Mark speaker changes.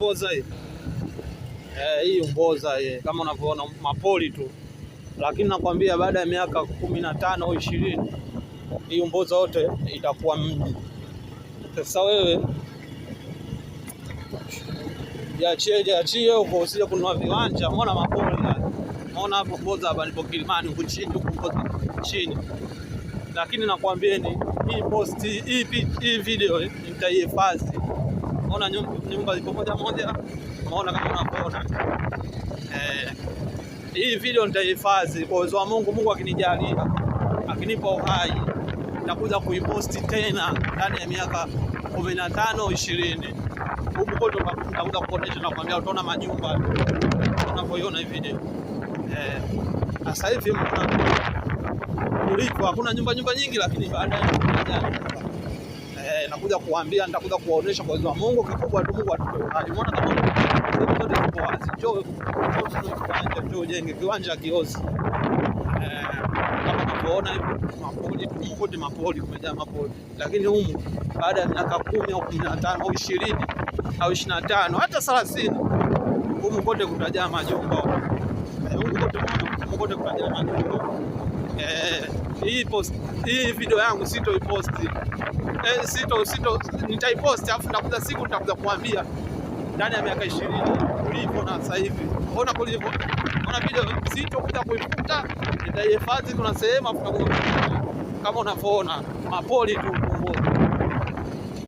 Speaker 1: Mboza hii. Hii Mboza hii kama unavyoona mapoli tu, lakini nakwambia baada ya miaka 15 au 20 hii Mboza yote itakuwa mji. Sasa wewe jiachie, jiachie huko, usije kununua viwanja. Umeona mapoli haya, umeona hapo Mboza hapa nipo Kilimani huku chini, huku Mboza chini. Lakini nakwambieni hii post hii video nitaihifadhi. Umeona nyumba ziko moja moja, umeona kama unavyoona. Hii video nitaihifadhi kwa uwezo wa Mungu. Mungu akinijalia, akinipa uhai, nitakuja kuiposti tena ndani ya miaka 15 20. Huku kote nitakuja kuonesha na kuambia, utaona majumba unavyoiona hii video. Sasa hivi mnaona kuliko hakuna nyumba nyingi, lakini baadaye nakuja kuambia, nitakuja kuwaonesha kwa uwezo wa Mungu. Kikubwa tu Mungu atupe uhai. Umeona kama sehemu zote ziko wazi, njoo kiwanja, njoo ujenge kiwanja kiozi. Kama unavyoona hivyo mapoli, kote mapoli, kumejaa mapoli, lakini humu baada ya miaka 10 au 15 au 20 au 25 hata 30 humu kote kutajaa majumba. Humu kote, humu kote kutajaa majumba. Hii post, hii video yangu sitoiposti. Sito nitaiposti, afu nitakuja siku nitakuja kuambia ndani ya miaka 20 kulivyo na sasa hivi. Ona kulivyo. Ona video sitokuja kuifuta, nitaihifadhi kuna sehemu afu nitakuja kuambia. Kama unavyoona mapoli tu.